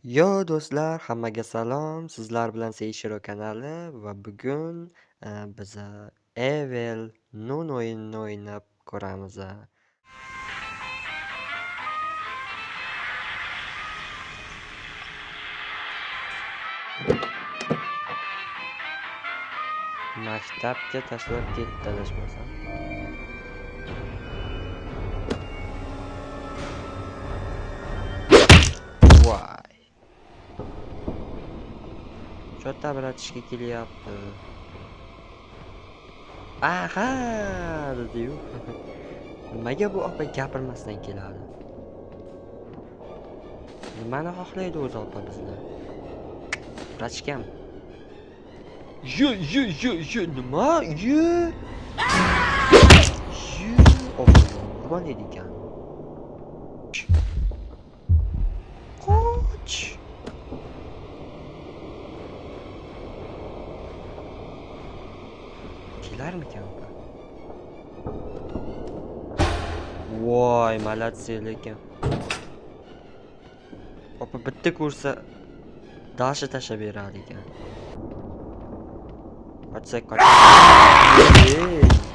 Yo do'stlar, hammaga salom. Sizlar bilan Seyshiro kanali va bugun biza Evil Nun o'yinini o'ynab ko'ramiz. Maktabga tashlab ketdi adashmasam. Voy. Cho'ta bratishka kelyapti. Aha dedi-yu. Nimaga bu opa gapirmasdan keladi? Nimani xohlaydi o'zi opa bizdan? Bratishkam. Ye ye ye ye nima? Ye. Ye. Opa urban ekan. Qoch. Kelarmikan opa? Voy, молодцы lekin. Opa bitta ko'rsa дальше tashlab berar ekan. Qochsak qoch. Ey.